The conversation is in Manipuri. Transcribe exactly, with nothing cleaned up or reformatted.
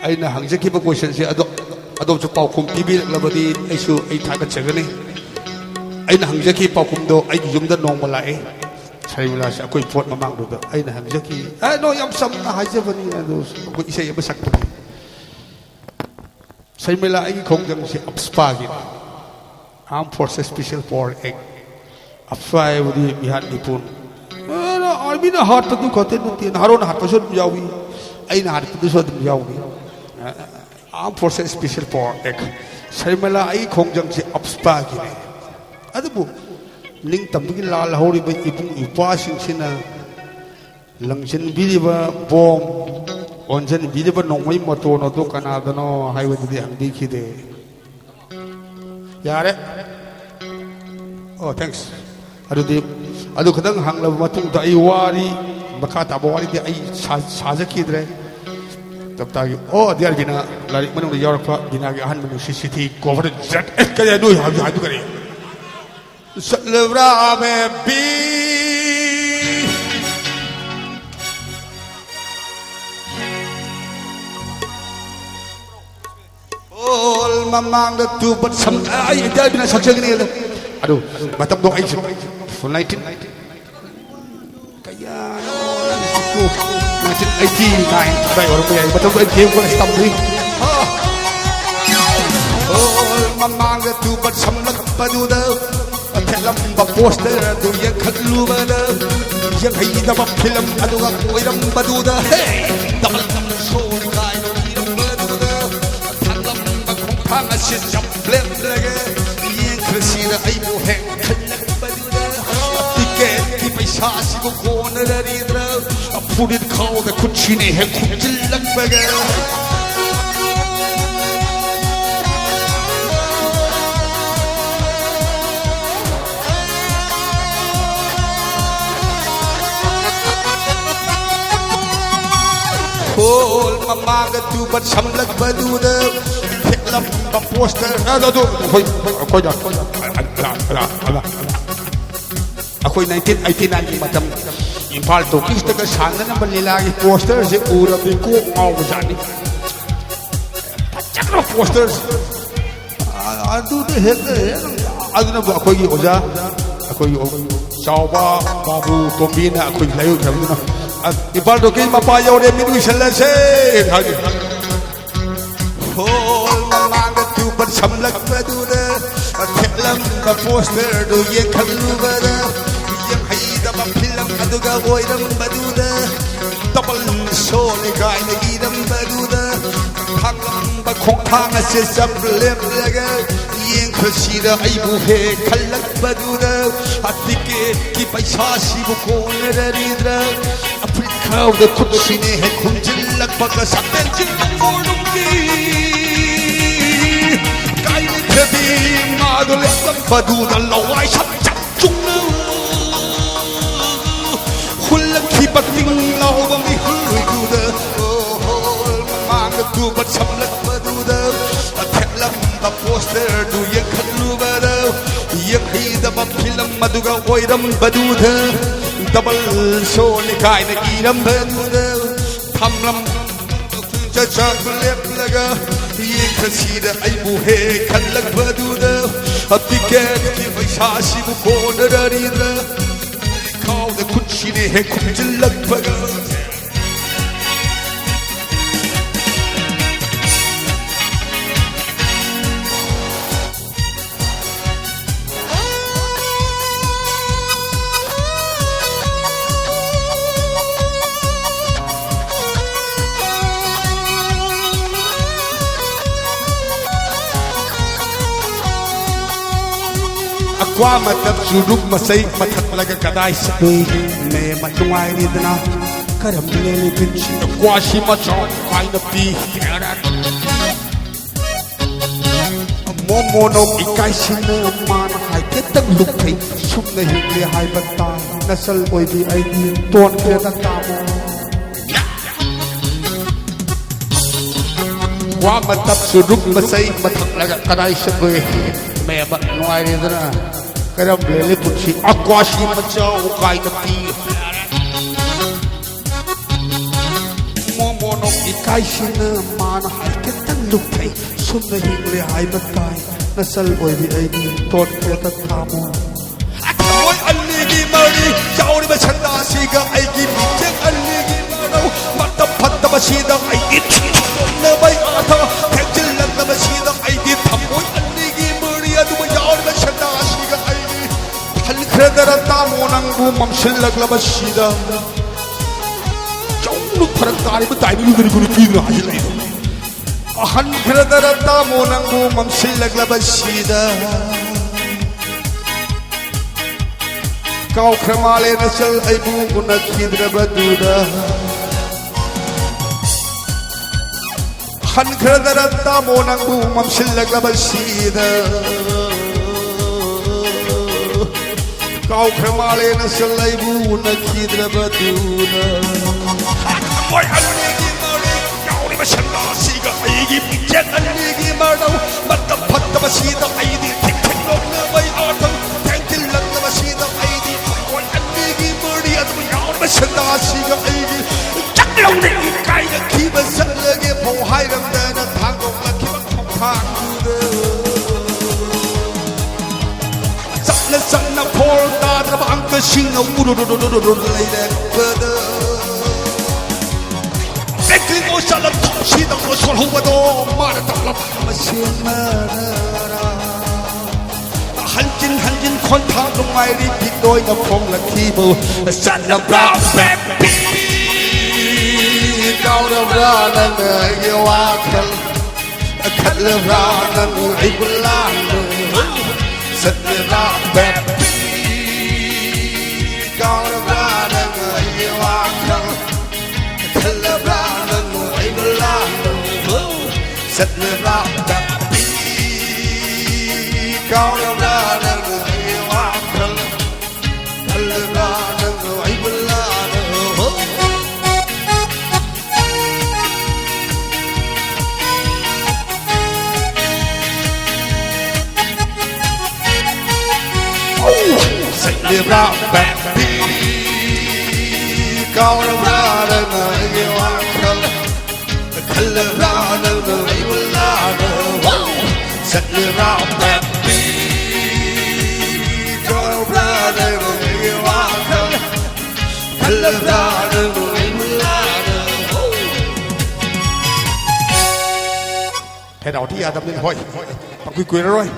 ꯑꯩꯅ ꯍꯪꯖꯈꯤꯕ ꯀꯣꯏꯁꯟꯁꯦ ꯑꯗꯣ, ꯑꯗꯣꯝꯁꯨ ꯄꯥꯎꯈꯨꯝ ꯄꯤꯕꯤꯔꯛꯂꯕꯗꯤ ꯑꯩꯁꯨ ꯑꯩ ꯊꯥꯒꯠꯆꯒꯅꯤ꯫ ꯑꯩꯅ ꯍꯪꯖꯈꯤꯕ ꯄꯥꯎꯈꯨꯝꯗꯣ ꯑꯩꯒꯤ ꯌꯨꯝꯗ ꯅꯣꯡꯃ ꯂꯥꯛꯑꯦ꯫ ꯁꯔꯤꯃꯂꯥꯁꯦ ꯑꯩꯈꯣꯏ ꯄꯣꯠ ꯃꯃꯥꯡꯗꯨꯗ ꯑꯩꯅ ꯍꯪꯖꯈꯤ꯫ ꯑꯦ, ꯅꯣ, ꯌꯥꯝ ꯆꯝꯅ ꯍꯥꯏꯖꯕꯅꯤ꯫ ꯑꯗꯣ ꯑꯩꯈꯣꯏ ꯏꯁꯩ ꯑꯃ ꯁꯛꯄꯅꯤ꯫ ꯁꯔꯤꯃꯂꯥ, ꯑꯩꯒꯤ ꯈꯣꯡꯖꯪꯁꯦ ꯑꯞꯁꯄꯥꯒꯤꯅꯤ꯫ Armed Forces Special Power Act꯫ ꯑꯞꯁꯄꯥ ꯍꯥꯏꯕꯗꯤ ꯃꯤꯍꯥꯠ ꯃꯤꯄꯨꯟ꯫ ꯑꯦ, ꯑꯥꯔꯃꯤꯅ ꯍꯥꯠꯄꯗꯨ ꯈꯛꯇ ꯅꯠꯇꯦ, ꯅꯍꯥꯔꯣꯟꯅ ꯍꯥꯠꯄꯁꯨ ꯑꯗꯨꯝ ꯌꯥꯎꯏ, ꯑꯩꯅ ꯍꯥꯠꯄꯗꯨꯁꯨ ꯑꯗꯨꯝ ꯌꯥꯎꯏ꯫ Armed Forces Special Power Act꯫ ꯁꯔꯤꯃꯂꯥ, ꯑꯩꯒꯤ ꯈꯣꯡꯖꯪꯁꯦ ꯑꯞꯁꯄꯥꯒꯤꯅꯤ꯫ ꯑꯗꯨꯕꯨ ꯅꯤꯡꯇꯝꯕꯒꯤ ꯂꯥꯜ ꯍꯧꯔꯤꯕ ꯏꯕꯨꯡ ꯏꯄ꯭ꯋꯥꯁꯤꯡꯁꯤꯅ ꯂꯪꯁꯤꯟꯕꯤꯔꯤꯕ ꯕꯣꯝ, ꯑꯣꯟꯁꯤꯟꯕꯤꯔꯤꯕ ꯅꯣꯡꯃꯩ ꯃꯇꯣꯟ ꯑꯗꯨ ꯀꯅꯥꯗꯅꯣ ꯍꯥꯏꯕꯗꯨꯗꯤ ꯍꯪꯕꯤꯈꯤꯗꯦ꯫ ꯌꯥꯔꯦ꯫ ꯑꯣ, thanks꯫ ꯑꯗꯨꯗꯤ ꯑꯗꯨ ꯈꯛꯇꯪ ꯍꯪꯂꯕ ꯃꯇꯨꯡꯗ ꯑꯩ ꯋꯥꯔꯤ, ꯃꯈꯥ ꯇꯥꯕ ꯋꯥꯔꯤꯗꯤ ꯑꯩ ꯁꯥ-, ꯁꯥꯖꯈꯤꯗ꯭ꯔꯦ꯫ ꯇꯞꯇꯥꯒꯤ, ꯑꯣ, ꯗꯤꯌꯥꯔ ꯕꯤꯅꯥ, ꯂꯥꯏꯔꯤꯛ ꯃꯅꯨꯡꯗ ꯌꯥꯎꯔꯛꯄ ꯕꯤꯅꯥꯒꯤ ꯑꯍꯥꯟꯕ ꯅꯨꯡꯁꯤ ꯆꯤꯊꯤ cover ꯖꯠ꯫ ꯑꯦ, ꯀꯔꯤ ꯅꯣꯏ ꯍꯥꯏꯕꯗꯨ, ꯍꯥꯏꯕꯗꯨ ꯀꯔꯤ? ꯆꯠꯂꯕ꯭ꯔꯥ ꯕꯦꯕꯤ? ꯑꯣꯜ ꯃꯃꯥꯡꯗ ꯇꯨꯕꯠ ꯁꯝ-, ꯑꯩ ꯏꯟꯇꯔꯚ꯭ꯌꯨꯅ ꯁꯛꯆꯒꯅꯤ ꯑꯗꯣ꯫ ꯑꯗꯨ ꯃꯇꯝꯗꯣ ꯑꯩꯁꯨ nineteen, ꯀꯌꯥꯅꯣ? nineteen eighty nine ꯑꯗꯥꯏ ꯑꯣꯏꯔꯝꯕ ꯌꯥꯏ꯫ ꯃꯇꯝꯗꯣ ꯑꯩ ꯗꯤ ꯑꯦꯝ ꯀꯣꯂꯦꯖ ꯇꯝꯂꯤ꯫ ꯑꯣꯜ ꯃꯃꯥꯡꯗ ꯇꯨꯕꯠ ꯁꯝꯂꯛꯄꯗꯨꯗ ꯊꯦꯠꯂꯝꯕ ꯄꯣꯁꯇꯔ ꯑꯗꯨ ꯌꯦꯡꯈꯠꯂꯨꯕꯗ ꯌꯦꯡꯍꯩꯗꯕ ꯐꯤꯂꯝ ꯑꯗꯨꯒ ꯑꯣꯏꯔꯝꯕꯗꯨꯗ, ꯍꯦ! ꯗꯕꯜ ꯗꯕꯜ ꯁꯣꯔꯤ ꯀꯥꯏꯅ ꯏꯔꯝꯕꯗꯨꯗ ꯊꯥꯡꯂꯝꯕ ꯈꯣꯡꯊꯥꯡ ꯑꯁꯤ ꯆꯞ ꯂꯦꯞꯂꯒꯦ꯫ ꯌꯦꯡꯈ꯭ꯔꯁꯤꯅ ꯑꯩꯕꯨ ꯍꯦꯛ ꯈꯜꯂꯛꯄꯗꯨꯗ ꯇꯤꯀꯦꯠꯀꯤ ꯄꯩꯁꯥꯁꯤꯕꯨ ꯀꯣꯟꯅꯔꯤꯗ꯭ꯔꯥ? ꯐꯨꯔꯤꯠ ꯈꯥꯎꯗ ꯈꯨꯠꯁꯤꯅ ꯍꯦꯛ ꯈꯨꯝꯖꯤꯜꯂꯛꯄꯒ꯫ ꯍꯣꯜ ꯃꯃꯥꯡꯗ ꯇꯨꯕ ꯁꯝꯂꯛꯄꯗꯨꯗ ꯊꯦꯠꯂꯝꯕ ꯄꯣꯁꯇꯔ ꯑꯗꯨ ꯑꯩꯈꯣꯏ, ꯑꯩꯈꯣꯏꯗ ꯑꯩꯈꯣꯏ nineteen eighty nineꯒꯤ ꯃꯇꯝ ꯏꯝꯐꯥꯜ ꯇꯣꯀꯤꯁꯇꯒ ꯁꯥꯟꯅꯅꯕ ꯂꯤꯂꯥꯒꯤ ꯄꯣꯁꯇꯔꯁꯦ ꯎꯔꯕꯗꯤ ꯀꯣꯛ ꯉꯥꯎꯕꯖꯥꯠꯅꯤ꯫ ꯄꯣꯁꯇꯔ ꯑꯗꯨꯗ ꯍꯦꯛꯇ ꯍꯦꯛ ꯑꯗꯨꯅꯕꯨ ꯑꯩꯈꯣꯏꯒꯤ ꯑꯣꯖꯥ, ꯑꯩꯈꯣꯏꯒꯤ ꯆꯥꯎꯕ ꯕꯥꯕꯨ ꯇꯣꯝꯕꯤꯅ ꯑꯩꯈꯣꯏ ꯂꯥꯏꯑꯣꯏꯈ꯭ꯔꯕꯗꯨꯅ, "ꯏꯝꯐꯥꯜ ꯇꯨꯒꯤ ꯃꯄꯥ ꯌꯧꯔꯦ, ꯃꯤꯠ ꯎꯏꯁꯜꯂꯁꯦ" ꯍꯥꯏ꯫ ꯍꯣꯜ ꯃꯃꯥꯡꯗ ꯇꯨꯕ ꯁꯝꯂꯛꯄꯗꯨꯗ ꯊꯦꯠꯂꯝꯕ ꯄꯣꯁꯇꯔꯗꯨ ꯌꯦꯡꯈꯠꯂꯨꯕꯗ, ꯌꯦꯡꯍꯩꯗꯕ ꯐꯤꯂꯝ ꯑꯗꯨꯒ ꯑꯣꯏꯔꯝꯕꯗꯨꯗ, ꯗꯕꯜ ꯁꯣꯅꯤ ꯀꯥꯏꯅ ꯏꯔꯝꯕꯗꯨꯗ, ꯊꯥꯡꯂꯝꯕ ꯈꯣꯡꯊꯥꯡ ꯑꯁꯤ ꯆꯞ ꯂꯦꯞꯂꯒ ꯌꯦꯡꯈ꯭ꯔꯁꯤꯗ ꯑꯩꯕꯨ ꯍꯦꯛ ꯈꯜꯂꯛꯄꯗꯨꯗ, ꯇꯤꯀꯦꯠꯀꯤ ꯄꯩꯁꯥꯁꯤꯕꯨ ꯀꯣꯟꯅꯔꯔꯤꯗ꯭ꯔꯥ? ꯑꯐ꯭ꯔꯤꯀꯥꯗ ꯈꯨꯠꯁꯤꯅꯦ ꯍꯦꯛ ꯈꯨꯝꯖꯤꯜꯂꯛꯄꯒ ꯁꯥꯇꯦꯟ ꯆꯤꯡꯕ ꯃꯣꯔꯨꯝꯒꯤ ꯀꯥꯏꯅꯈ꯭ꯔꯕꯤ ꯃꯥꯗꯣ ꯂꯦꯞꯂꯝꯕꯗꯨꯗ ꯂꯋꯥꯏ ꯁꯝ ꯆꯞ ꯆꯨꯡꯅ ꯍꯨꯜꯂꯛꯈꯤꯕ ꯇꯤꯡ ꯂꯥꯎꯕ ꯃꯤꯍꯨꯜꯗꯨꯗ, ꯑꯣ, ꯃꯃꯥꯡꯗ ꯇꯨꯕ ꯁꯝꯂꯛꯄꯗꯨꯗ ꯊꯦꯠꯂꯝꯕ ꯄꯣꯁꯇꯔꯗꯨ ꯌꯦꯡꯈꯠꯂꯨꯕꯗ, ꯌꯦꯡꯍꯩꯗꯕ ꯐꯤꯂꯝ ꯑꯗꯨꯒ ꯑꯣꯏꯔꯝꯕꯗꯨꯗ, ꯗꯕꯜ ꯁꯣꯅꯤ ꯀꯥꯏꯅ ꯏꯔꯝꯕꯗꯨꯗ, ꯊꯝꯂꯝ ꯆꯆꯥꯛ ꯂꯦꯞꯂꯒ ꯌꯦꯡꯈꯠꯁꯤꯗ ꯑꯩꯕꯨ ꯍꯦꯛ ꯈꯜꯂꯛꯄꯗꯨꯗ, ꯇꯤꯀꯦꯠꯀꯤ ꯄꯩꯁꯥꯁꯤꯕꯨ ꯀꯣꯟꯅꯔꯔꯤꯗ꯭ꯔꯥ? ꯈꯥꯎꯗ ꯈꯨꯠꯁꯤꯅ ꯍꯦꯛ ꯈꯨꯝꯖꯤꯜꯂꯛꯄꯒ꯫ ꯑꯀ꯭ꯋꯥ ꯃꯇꯝ ꯆꯨꯔꯨꯞ ꯃꯆꯩ ꯃꯊꯛꯂꯒ ꯀꯗꯥꯏ ꯆꯠꯂꯨꯏ? ꯃꯦꯝꯃ ꯅꯨꯡꯉꯥꯏꯔꯤꯗꯅ ꯀꯔꯝ ꯂꯦꯜꯂꯤ ꯄꯨꯟꯁꯤ? ꯑꯀ꯭ꯋꯥꯁꯤ ꯃꯆꯥꯎ ꯀꯥꯏꯅ ꯄꯤ꯫ ꯃꯣꯃꯣꯅꯧ ꯏꯀꯥꯏꯁꯤꯅ ꯃꯥꯅ ꯍꯥꯏꯐꯦꯠꯇꯪ ꯂꯨꯞꯈꯩ꯫ ꯁꯨꯝꯅ ꯍꯤꯡꯂꯦ ꯍꯥꯏꯕ ꯇꯥꯏ꯫ ꯅꯆꯜ ꯑꯣꯏꯕꯤ ꯑꯩꯗꯤ ꯇꯣꯟꯈ꯭ꯔꯦꯗ ꯇꯥꯃꯣ꯫ ꯋꯥ ꯃꯇꯝ ꯆꯨꯔꯨꯞ ꯃꯆꯩ ꯃꯊꯛꯂꯒ ꯀꯗꯥꯏ ꯆꯠꯂꯨꯏ? ꯃꯦꯝꯃ ꯅꯨꯡꯉꯥꯏꯔꯤꯗꯅ ꯀꯔꯝ ꯂꯦꯜꯂꯤ ꯄꯨꯟꯁꯤ? ꯑꯀ꯭ꯋꯥꯁꯤ ꯃꯆꯥꯎ ꯀꯥꯏꯅ ꯄꯤ꯫ ꯃꯣꯃꯣꯅꯧ ꯏꯀꯥꯏꯁꯤꯅ ꯃꯥꯅ ꯍꯥꯏꯐꯦꯠꯇꯪ ꯂꯨꯞꯈꯩ꯫ ꯊꯨꯝꯅ ꯍꯤꯡꯂꯦ ꯍꯥꯏꯕ ꯇꯥꯏ꯫ ꯅꯆꯜ ꯑꯣꯏꯕꯤ ꯑꯩꯗꯤ ꯇꯣꯠꯈ꯭ꯔꯦꯗ ꯊꯥꯃꯣ꯫ ꯊꯃꯣꯏ ꯑꯅꯤꯒꯤ ꯃꯔꯤ ꯌꯥꯎꯔꯤꯕ ꯁꯟꯗꯥꯁꯤꯒ ꯑꯩꯒꯤ ꯃꯤꯠꯌꯦꯡ ꯑꯅꯤꯒꯤ ꯃꯔꯧ꯫ ꯃꯇꯝ ꯐꯠꯇꯕꯁꯤꯗ ꯑꯩꯗꯤ ꯊꯤꯡꯖꯤꯜꯂꯛꯅꯕ ꯌꯥꯊꯪ꯫ ꯊꯦꯡꯖꯤꯜꯂꯛꯅꯕꯁꯤꯗ ꯑꯩꯗꯤ ꯊꯃꯣꯏ ꯑꯅꯤꯒꯤ ꯃꯔꯤ ꯑꯗꯨꯕꯨ ꯌꯥꯎꯔꯤꯕ ꯁꯟꯗꯥꯁꯤꯒ ꯑꯩꯗꯤ ꯍꯟꯈ꯭ꯔꯗꯔ ꯇꯥꯃꯣ ꯅꯪꯕꯨ ꯃꯝꯁꯤꯜꯂꯛꯂꯕꯁꯤꯗ꯫ ꯌꯥꯝꯅ ꯐꯔꯛ ꯇꯥꯔꯤꯕ ꯇꯥꯏꯃꯤꯡꯗꯨꯗꯅꯤ ꯅꯨꯄꯤꯗꯨꯅ ꯍꯥꯏꯖꯤꯜꯂꯛꯏꯗꯣ꯫ ꯍꯟꯈ꯭ꯔꯗꯔ ꯇꯥꯃꯣ ꯅꯪꯕꯨ ꯃꯝꯁꯤꯜꯂꯛꯂꯕꯁꯤꯗ꯫ ꯀꯥꯎꯈ꯭ꯔ ꯃꯥꯜꯂꯦ ꯅꯆꯜ ꯑꯩꯕꯨ ꯎꯅꯈꯤꯗ꯭ꯔꯕꯗꯨꯗ꯫ ꯍꯟꯈ꯭ꯔꯗꯔ ꯇꯥꯃꯣ ꯅꯪꯕꯨ ꯃꯝꯁꯤꯜꯂꯛꯂꯕꯁꯤꯗ꯫ ꯀꯥꯎꯈ꯭ꯔ ꯃꯥꯜꯂꯦ ꯅꯆꯜ ꯑꯩꯕꯨ ꯎꯅꯈꯤꯗ꯭ꯔꯕꯗꯨꯗ꯫ ꯊꯃꯣꯏ ꯑꯅꯤꯒꯤ ꯃꯔꯤ ꯌꯥꯎꯔꯤꯕ ꯁꯟꯗꯥꯁꯤꯒ ꯑꯩꯒꯤ ꯃꯤꯠꯌꯦꯡ ꯑꯅꯤꯒꯤ ꯃꯔꯧ꯫ ꯃꯇꯝ ꯐꯠꯇꯕꯁꯤꯗ ꯑꯩꯗꯤ ꯊꯤꯡꯖꯤꯜꯂꯛꯅꯕ ꯌꯥꯊꯪ꯫ ꯊꯦꯡꯖꯤꯜꯂꯛꯅꯕꯁꯤꯗ ꯑꯩꯗꯤ ꯊꯃꯣꯏ ꯑꯅꯤꯒꯤ ꯃꯔꯤ ꯑꯗꯨ ꯌꯥꯎꯔꯤꯕ ꯁꯟꯗꯥꯁꯤꯒ ꯑꯩꯒꯤ ꯆꯥꯛꯂꯧꯗ ꯏꯀꯥꯏꯅꯈꯤꯕ ꯆꯠꯂꯒꯦ ꯐꯥꯎ ꯍꯥꯏꯔꯝꯗꯅ ꯊꯥꯡꯗꯣꯛꯂꯛꯈꯤꯕ ꯈꯣꯡꯊꯥꯡꯗꯨꯗ꯫ ꯆꯠꯅ ꯆꯠꯅ ꯈꯣꯜ ꯇꯥꯗ꯭ꯔꯕ ꯑꯪꯀꯁꯤꯡꯅ ꯎꯔꯨꯔꯨꯔꯨꯔꯨꯔꯨ ꯂꯩꯔꯛꯄꯗ꯫ ꯕꯦꯡꯀ꯭ꯂꯤꯡ ꯑꯣꯏ ꯆꯠꯂ ꯊꯣꯡꯁꯤꯗ ꯁꯣꯜꯍꯧꯕꯗꯣ ꯃꯥꯅ ꯇꯞꯂꯕ ꯃꯁꯦꯟꯅꯔꯥ꯫ ꯍꯟꯖꯤꯟ ꯍꯟꯖꯤꯟ ꯈꯣꯟꯊꯥ ꯅꯨꯡꯉꯥꯏꯔꯤ ꯕꯤꯠ ꯑꯣꯏꯅ ꯐꯣꯡꯂꯛꯈꯤꯕ꯫ ꯆꯠꯂꯕ꯭ꯔꯥ ꯕꯦꯕꯤ? ꯀꯥꯎꯔꯕ꯭ꯔꯥ ꯅꯪ ꯑꯩꯒꯤ ꯋꯥꯈꯜ? ꯈꯜꯂꯕ꯭ꯔꯥ ꯅꯪ ꯑꯩꯕꯨ ꯂꯥꯟꯅ? ꯆꯠꯂꯕ꯭ꯔꯥ ꯕꯦꯕꯤ? ꯀꯥꯎꯔꯕ꯭ꯔꯥ ꯅꯪ ꯑꯩꯒꯤ ꯋꯥꯈꯜ? ꯈꯜꯂꯕ꯭ꯔꯥ ꯅꯪ ꯑꯩꯕꯨ ꯂꯥꯟꯅ? ꯆꯠꯂꯕ꯭ꯔꯥ ꯕꯦꯕꯤ? ꯀꯥꯎꯔꯕ꯭ꯔꯥ ꯅꯪ ꯑꯩꯒꯤ ꯋꯥꯈꯜ? ꯈꯜꯂꯕ꯭ꯔꯥ ꯅꯪ ꯑꯩꯕꯨ ꯂꯥꯟꯅ? ꯆꯠꯂꯕ꯭ꯔꯥ ꯕꯦꯕꯤ? ꯀꯥꯎꯔꯕ꯭ꯔꯥ ꯅꯪ ꯑꯩꯒꯤ ꯋꯥꯈꯜ? ꯈꯜꯂꯕ꯭ꯔꯥ ꯅꯪ ꯑꯩꯕꯨ ꯂꯥꯟꯅ? ꯆꯠꯂꯤꯔꯥ ꯄꯦꯄꯤ? ꯇꯧꯔꯕ꯭ꯔꯥ ꯅꯪꯕꯨ ꯑꯩꯒꯤ ꯋꯥꯈꯜ? ꯈꯜꯂꯕ꯭ꯔꯥ ꯅꯪꯕꯨ ꯑꯩꯕꯨ ꯂꯥꯟꯅ? ꯄꯦꯅꯥꯜꯇꯤ ꯌꯥꯗꯕꯅꯤꯅ, ꯍꯣꯏ, ꯄꯪꯀꯨꯏ ꯀꯨꯏꯔꯔꯣꯏ꯫